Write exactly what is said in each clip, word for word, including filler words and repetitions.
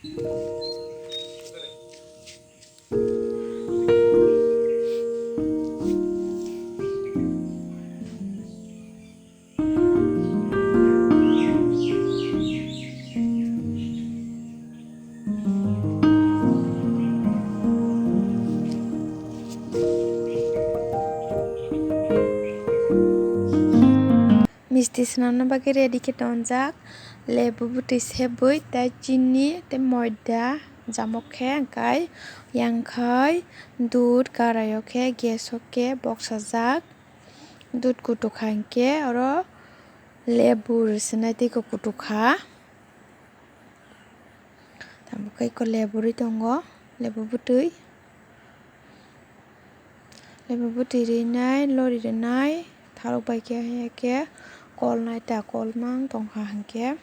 Misti swnamna bagwi ready khe tonjak, lebu bwtwi sebwi, tei chini, tei moida, jamok khe, hwnkhe yang khai dud karai o khe gas o khe boksajak. Dud kutuk kha hwnkhe oro lebu rwswnai tei khe kutuk kha. Tamo khe eko lebu rwi tongo, lebu bwtwi. Lebu bwtwi rwinai, lori rwnai, tharok bai khe, haiya khe kol nai ta, kol mang tong kha hwnkhe.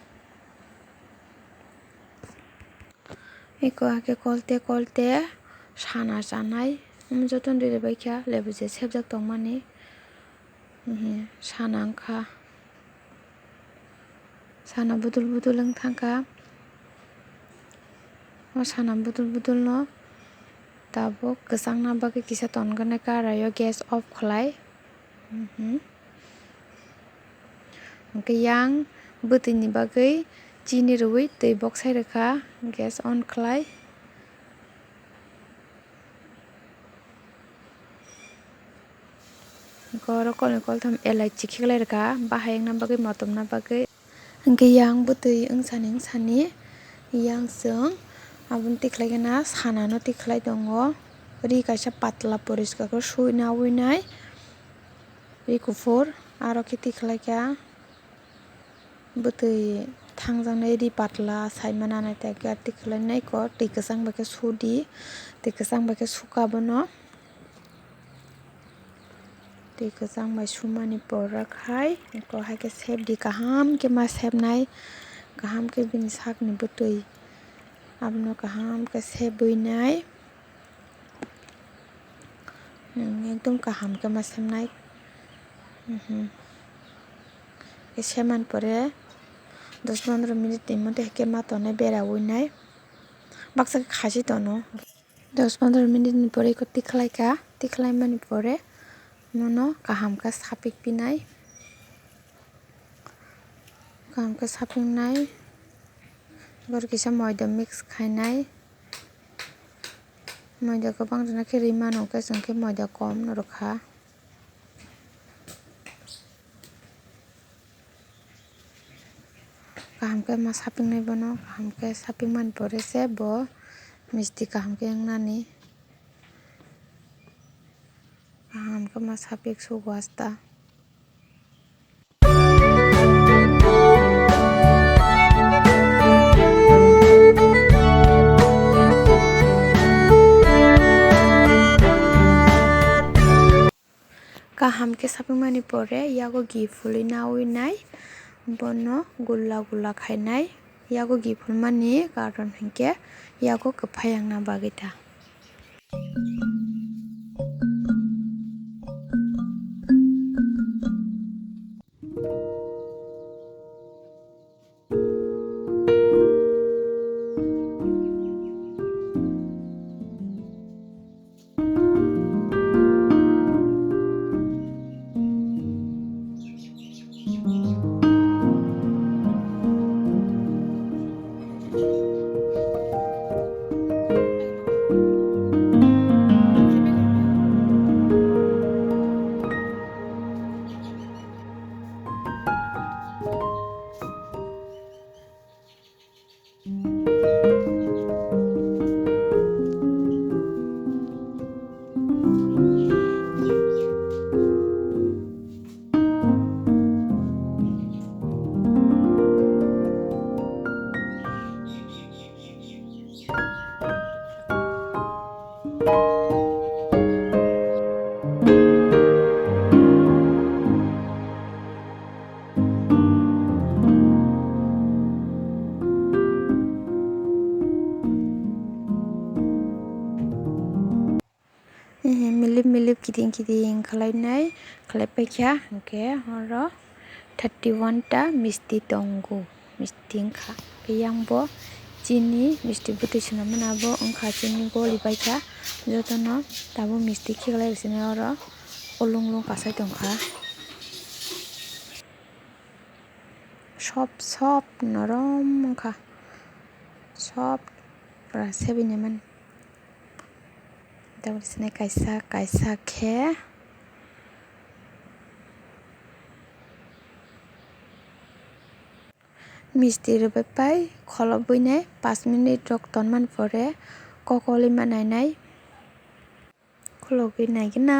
Eko hakhe kolte kolte sana chanai, omo jotono rwrwi bai kha, lebu je sebjak tongmani, sana wngkha. Sana budul budul wng thangkha. O sana budul budul no tabuk kwchangna bagwi kisa tongnai karai o gas off khlai. Mhm. Hwnkhe yang bwtwi ni bagwi chini rwui twi boksai rwkha, gas on khlai. Hwnkhe oro kolni koltham elaichi khiklai rwkha, bahai wngna bagwi, motomna bagwi. Hwnkhe yang bwtwi wngsani wngsani yang chwng aboni tikhlai gana sanano tikhlai tongo. Ri kaisa patla poriskar khe sui nawui nai. Ri kuphur aro khe tikhlai kha. Bwtwi thangjaknai ri patla saimano naithok khe, twi kwlainai kok twi kwchang bai khe sudi, twi kwchang bai khe suka bono. Twi kwchang bai sumani pore khai eko hai khe sebdi, kaham khe ma sebnai, kaham khe bini sakni bwtwi abono kaham khe sebwinai. Hmm, ekdom kaham khe ma semnai. Mhm. Khe semani pore dos pondro minute ni moddhe khe ma tongnai, bera winai. Baksa khe khasi tono. Dos pondro minute ni pore eko tikhlai kha, tikhlai mani pore mono kaham khe sapik pinai. Kaham khe sapingnai, boro kisa moida mix khainai. Moida kwbang rwna khe rwi mano, hwnkhe chwng khe moida kom no rwkha. Kaham khe ma sapingnai bono, kaham khe sapingmani pore se bo misti kaham khe wngnani. Kaham khe ma sapik sugo asta. Kaham khe sapikmani pore yago gi phulwi naui nai, bono gulla gulla khainai. Yago gi phulmani karon hinkhe yago kwphai wngna bagwi ta. Milip milip kiting kiting khlainai khlai paikha, hwnkhe oro thirty one ta misti tongo, misti wngkha. Yang bo Chini misti bwtwi swnam mano abo wngkha chini goli paikha jotono tabuk misti khiklai rwsini oro ulung ulung kasai tongkha sop sop norom wngkha sop pura sebini mani. Tabuk sini kaisa kaisa khe misti rwbai pai kholobwi nai pash minute rok tonmani pore kokoli ma nainai kholobwi naigwna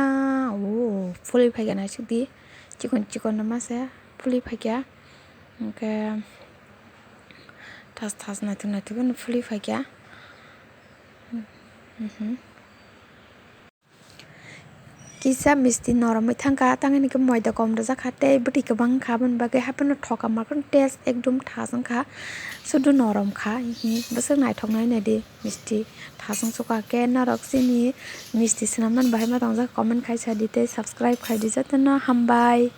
o phulwi phaikha naisukdi chikon chikon no masa phulwi phaikha hwnkhe thas thas naithok naithok phano phulwi phaikha. Kisa misti noromwi thangkha, tangwi hwnkhe moida kom rwjakha tei bwtwi kwbang wngkha, aboni bagwi haphano thokama taste ekdum thas wngkha, sudu norom kha, bwswk naithoknai naidi misti thas wngsukha. Khe norok chini misti swnamnani bahai ma tongjak comment khai sadi tei subscribe khaidi jotono hambai.